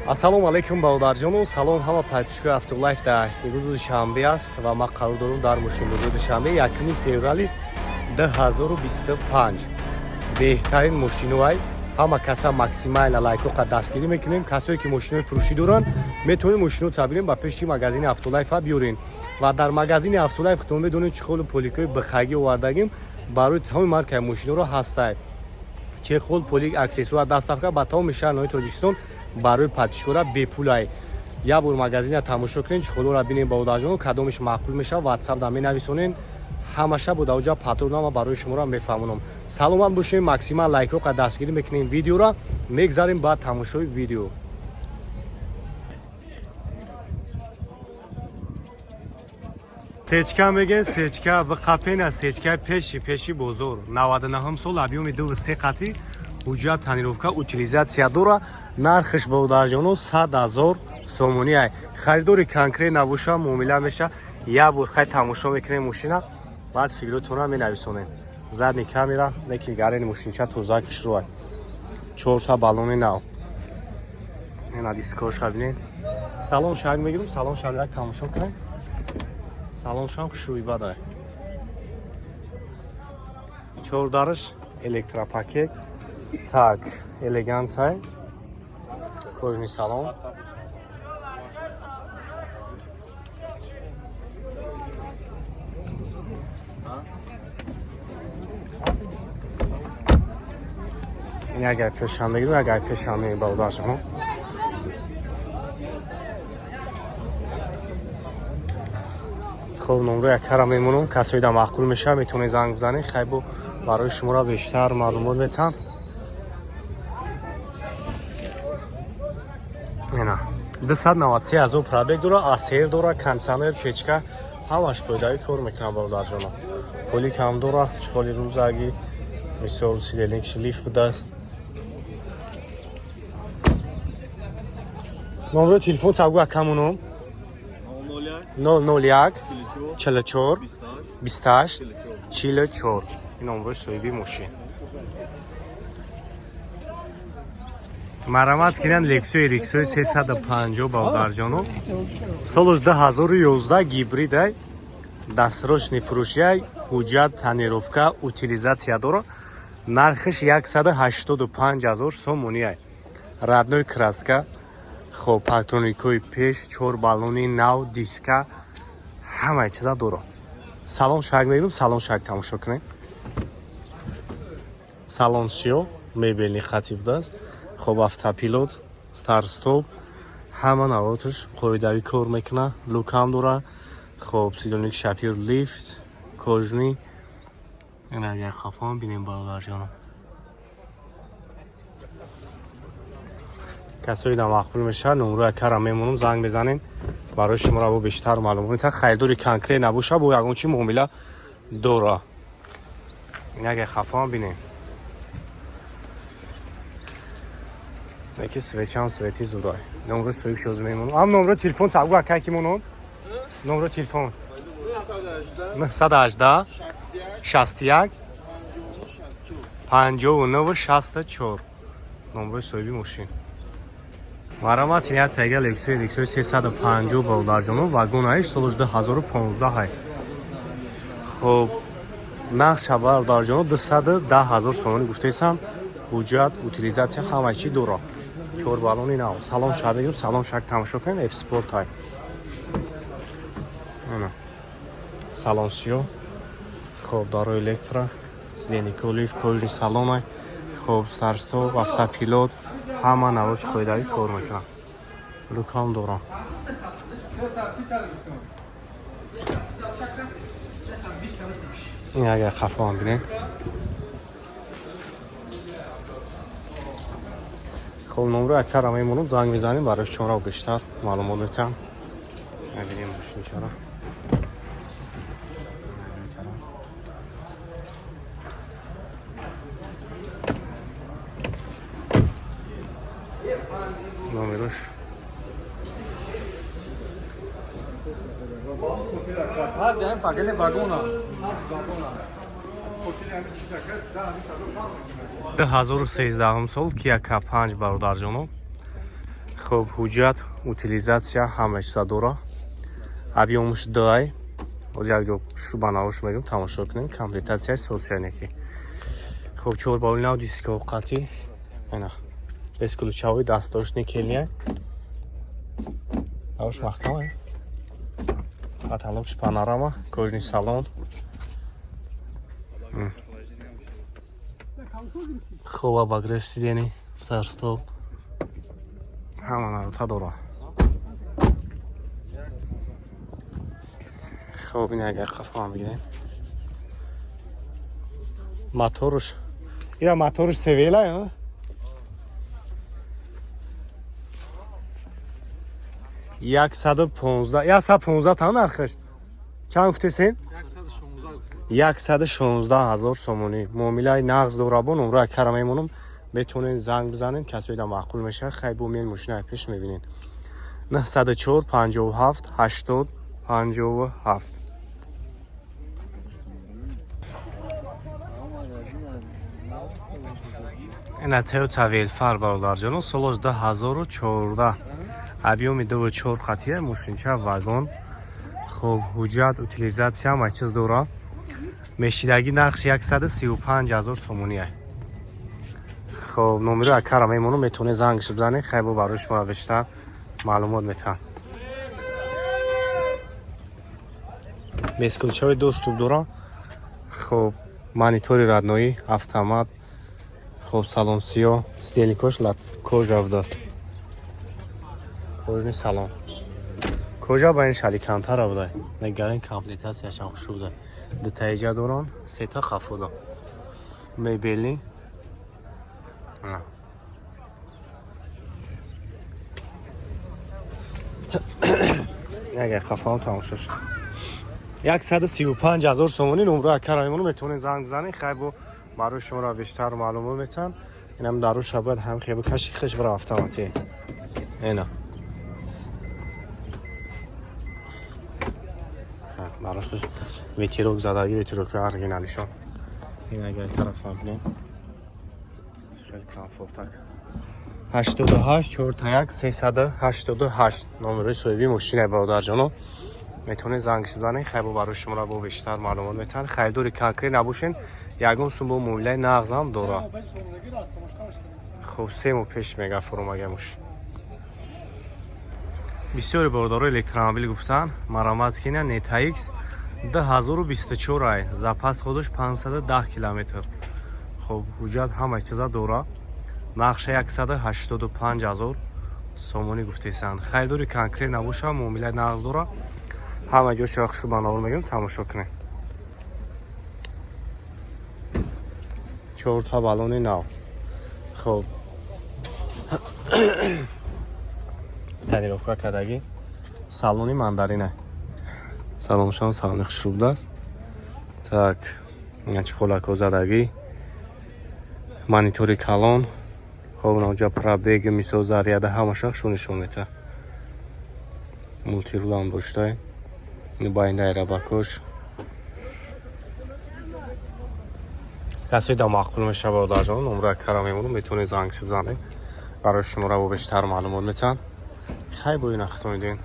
Ассалому алайкум, бародарҷону, салом ҳама подписчикои Автолайф. Дар имрӯз рӯзи шанбе аст ва ман қарор дорам дар мошинбозори Душанбе, 1 феврали 2025. Беҳтарин мошиноай ҳама каса максимально лайкоқа дастгирӣ мекунем. Касое ки мошинои фурӯшӣ доранд, метавонед мошино табирем, ба пеши магазини Автолайфа биёрен. Ва дар магазини Автолайф худтон медонед, чӣ холу поликҳои бихагӣ овардагим барои тамоми маркаи мошиноро ҳастай. Чехол, полик, аксессуар, доставка ба тамоми шаҳр ноҳияи Тоҷикистон барои подписчикора бепулай. Як бор магазина тамошо кунед, чехолора бинед, бародарҷоно, кадомиш маъқул мешавад, ватсап да менависонед, ҳамаша бо даоҷа патрона барои шуморо мефаҳмонам. Саломат бошем, максимал лайкҳо дастгирӣ мекунем видеора, мегзарем ба тамошои видео. Сечка мегӯен, сечка биқапена, сечкаи пеши бозор, 99 сол, объёми 2,3 қати, ҳуҷҷат, тонировка, утилизация дора. Нархш, бародарҷоно, 100 000 сомонӣ ай. Харидори конкрет набоша, муомила меша. Як бор хай тамошо мекунем мошина, баъд фикротона менависонем. Задний камера неки, гарени мошинча тоза кишруай, чорта баллони нав, ина дискоша бинед. Салон шак мегирем, салон шак як тамошо кунем. Салон шам хушрӯи бадай, чордараш электропакет. Так, элегансай, кожаный салон. Ин агар пешам мегирем, агар пешам мегирем, бародар шумо. Хоб, номро якара мемонам, касои да маъқул мешавад, метавонед занг бизанед, хайбо барои шуморо бештар маълумот метаҳанд. Ина 293 000 пробег дора, АСР дора, кондиционер, печка, ҳамаш қоидави кор мекунад, бародарҷоно. Пули кам дора, чиқоли рӯзаги, мисол, сидельник шлиф будааст. Номро телефон табгу, акамуном: 001 44 28 44. Ин номрои соҳиби мошин. Марамат кунанд Лексуи Риксои 350, бародарҷоно, солош 2011, гибридай, дастрочный фурӯшиай, ҳуҷҷат, тонировка, утилизация дора. Нархаш 185 ҳазор сомониай. Родной краска, хоб, парктроникҳои пеш, чор баллони нав, диска, ҳамаи чиза дора. Салон шак мегирем, салон шак тамошо кунем. Салон сиё, мебельный хати будааст. Хоб, автопилот, старт-стоп, ҳама навороташ қоидавӣ кор мекунад, люкам дора. Хоб, сидельник шофёр лифт, кожаный. Ин агар хафон бинем, бародарҷоно, касои да маъқул мешавад, номро якара мемонам, занг мезанем, барои шуморо бо бештар маълумот. Та харидори конкрет набоша, бо ягон чи муомила дора. Ин агар хафон бинем, яки свечам свети зурай. Номро соҳиб шоз мемонам, ам номро телефон табгу, акай ки монон, номро телефон: 918 61 59 64, номрои соҳиби мошин. Марамат ин тайга Лексуи Риксои 350, бародарҷоно, вагонаиш, солош 2015 ҳай. Хоб, нархша, бародарҷоно, 210 ҳазор сомонӣ гуфтесам. Ҳуҷҷат, утилизация, ҳамаи чӣ дора, чор баллони нав. Салон шак мегирем, салон шак тамошо кунем. Ф спорт ҳай. Салон сиё, хоб, дарои электро, сидельник лифт, кожаный салонай. Хоб, старт-стоп, автопилот, ҳама навош қоидавӣ кор мекунад, люкам дорам. Ин агар хафоам бинед. Хоб, номро якара мемонам, занг мезанем, барои шуморо бештар маълумот метаҳам. Мебинем мошинчаро. Номерош. Пагеле вагона. 2013 сол, Kia K5, бародарҷоно. Хуб, ҳуҷҷат, утилизация, ҳама чиза дора. Объёмуш 2-ай. Ҳозир як ҷо шубанавош мегӯм, тамошо кунем. Комплектатсияи созшайнеки. Хуб, чор балони нав, диско қати. Ана. Бесключевой, дастдошт никельный. Давош маҳкам. Потолокш панорама, кожаный салон. Хуб, обогрев сидений, старт-стоп. Ҳама нарута дора. Хуб, ин агар қафоам бигирем. Моторуш. Ира моторуш севела, ҳа? 115, 115 та нархаш. Чанд гуфтесен? 116 000 сомонӣ. Муомилаи нағз дора, бо номраи кара мемонам. Метавонед занг бизанед, касоида маъқул мешавад. Хай, бо мел мошинаи пеш мебинед. 904 57 80 57. Ина Toyota Velfire, бародарҷоно, солош 2014, объёми 2,4 қатия, мошинча вагон. Хуб, ҳуҷҷат, утилизация, ҳама чиз дора. Мешидагӣ нархш 135 ҳазор сомоние. Хуб, номеро акара мемонам, метавонед зангш бизанед. Хай, бо барои шуморо бештар маълумот метаҳам. Бесключевой доступ дора. Хуб, монитори родной, автомат. Хуб, салон сиёҳ, сиденьякош кожа будааст. Кожаный салон. Кожа ба ин алькантара буда. Негарин, комплектатсияшам хушрӯ буда. Дутаиҷа дорон, сета хафода. Мебели. Ана. Агар хафаам тамошо шуд. 135 ҳазор сомонӣ. Номро акара мемонам, метавонед занг бизанед. Хай, бо барои шуморо бештар маълумот метаҳам. Инам даруша бояд ҳам хеб каши хиш бара, автоматӣ. Ина. Барош ветерок задаги, ветерок оригиналишон. Ин агар тарафа бинем. Хеле комфортак. 88 41 388 номерои соҳиби мошина, бародарҷоно. Метавонед зангш бизанед. Хай, бо барои шуморо бо бештар маълумот метаҳанд. Харидори конкрет набошен, ягон сум бо муомилаи нағзам дора. Хуб, 3 моҳ пеш мега фуромага мошин. Бисёри бародаро электромобил гуфтанд, маромат кина. Нета X 2024 ай, запас ходуш 510 километр. Хуб, ҳуҷҷат, ҳама чиза дора. Нархша 185 ҳазор сомонӣ гуфтесанд. Харидори конкрет набоша, муомилаи нағз дора. Ҳама ҷоша хушу ба навор мегирем, тамошо кунед. Чорта балони нав. Хуб, тонировка кардагӣ, салони мандарина. Салоншон салони хушрӯ будааст. Так, чхолако задагӣ, монитори калон. Хоб, наоҷа пробег, мисол, заряда, ҳамаша шу нишон метаҳад. Мультирулам доштай, байндаи рабакош. Касои да маъқул мешава, бародарҷон, номра кара мемонам, метавонед зангш бизанед, барои шуморо бо бештар маълумот метаҳанд. Хай, бо ина хитониден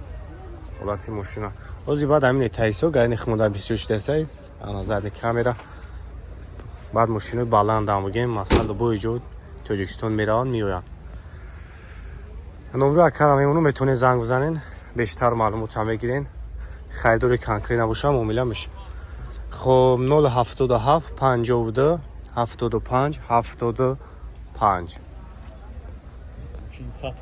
ҳолати мошина. Ҳозир баъд ҳамин таисо гарини химода бисёр шудасай. Ана задний камера. Баъд мошинои баландам бигем, масалан, бо иҷо Тоҷикистон мераванд, меоянд. Номро акара мемонам, метавонед занг бизанед, бештар маълумотам мегирен. Харидори конкрет набоша, муомила меша. Хоб, 077 52 75 75. 100%.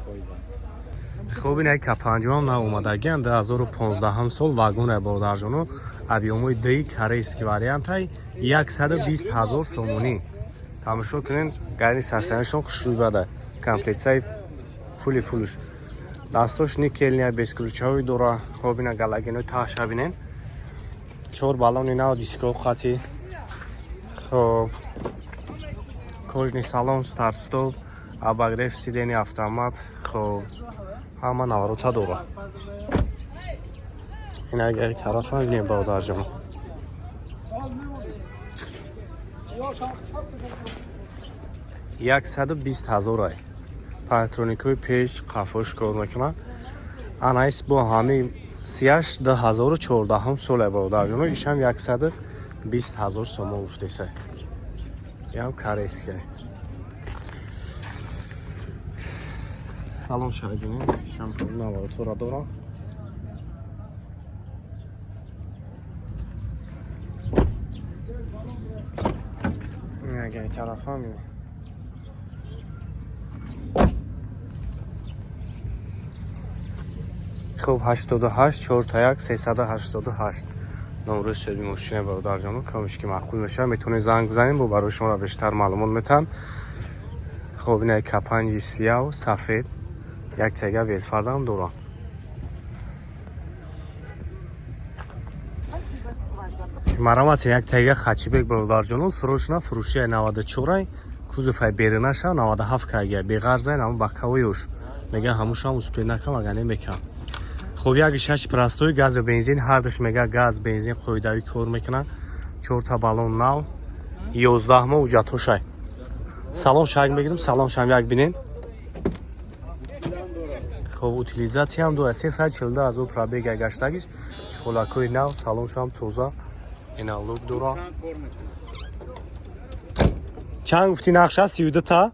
Хоб, ин як К5-ам нав омадагиан, 2015 сол, вагоне, бародарҷоно, объёмои ди, корейский вариантай, 120 ҳазор сомонӣ. Тамошо кунед, гарни сарсанашон хушрӯй бада, комплектсияи фули фулуш, дастош никельный, бесключевой дора. Хоб, ина галогенои таҳша бинен, чор баллони нав, диско қати. Хоб, кожаный салон, старт-стоп, обогрев сидений автомат. Хоб, ҳама наворота дора. Ин агар тарафа бинем, бародарҷон, 120 ҳазор ай. Парктроникҳои пеш, қафош кор мекунад. Анаис бо ҳамин сияш 2014 соле, бародарҷоно, ишам 120 ҳазор сомон гуфтеса. Ям корейский. Салон шабинем, ишам наворотора дорам. Ягай тарафам. Хуб, 88 41 388 номрои соҳиби мошина, бародарҷоно. Камиш ки маъқул мешавад, метавонед занг бизанед, бо барои шуморо бештар маълумот метаҳанд. Хоб, ина К5 сияҳу сафед, як тега велфардам дорам. Марамати як тега хачибек, бародарҷоно, срочно фурӯшия. 94, кузовай беринаша, 97 кагия, беғарзай, намо бакавоюш мега, ҳамушам успеть накам, агар немекам. Хоб, як шаш простой, газу бензин ҳардуш, мега, газ бензин қоидавӣ кор мекунад, чорта баллон нав, 11 моҳ ҳуҷҷатҳошай. Салон шак мегирим, салон шам як бинем. Хоб, утилизатсиям ду 342 ҳазор пробега гаштагиш, чхолакҳои нав, салоншам тоза, ина люк дора. Чанд гуфти нақша? 32 та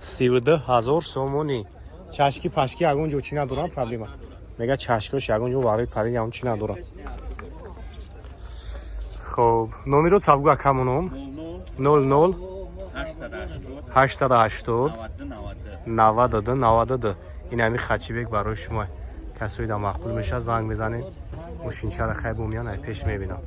32 ҳазор сомонӣ. Чашки пашки ягон ҷо чӣ надорам, проблема, мега, чашкош ягон ҷо варои пари ягон чӣ надорам. Хоб, номеро табгу, акамоном: 00 880 92 92. Ин ҳами хачибек барои шумо. Касои да маъқул мешавад, занг мезанед. Мошинчара хай бомиян, ай пеш мебинам.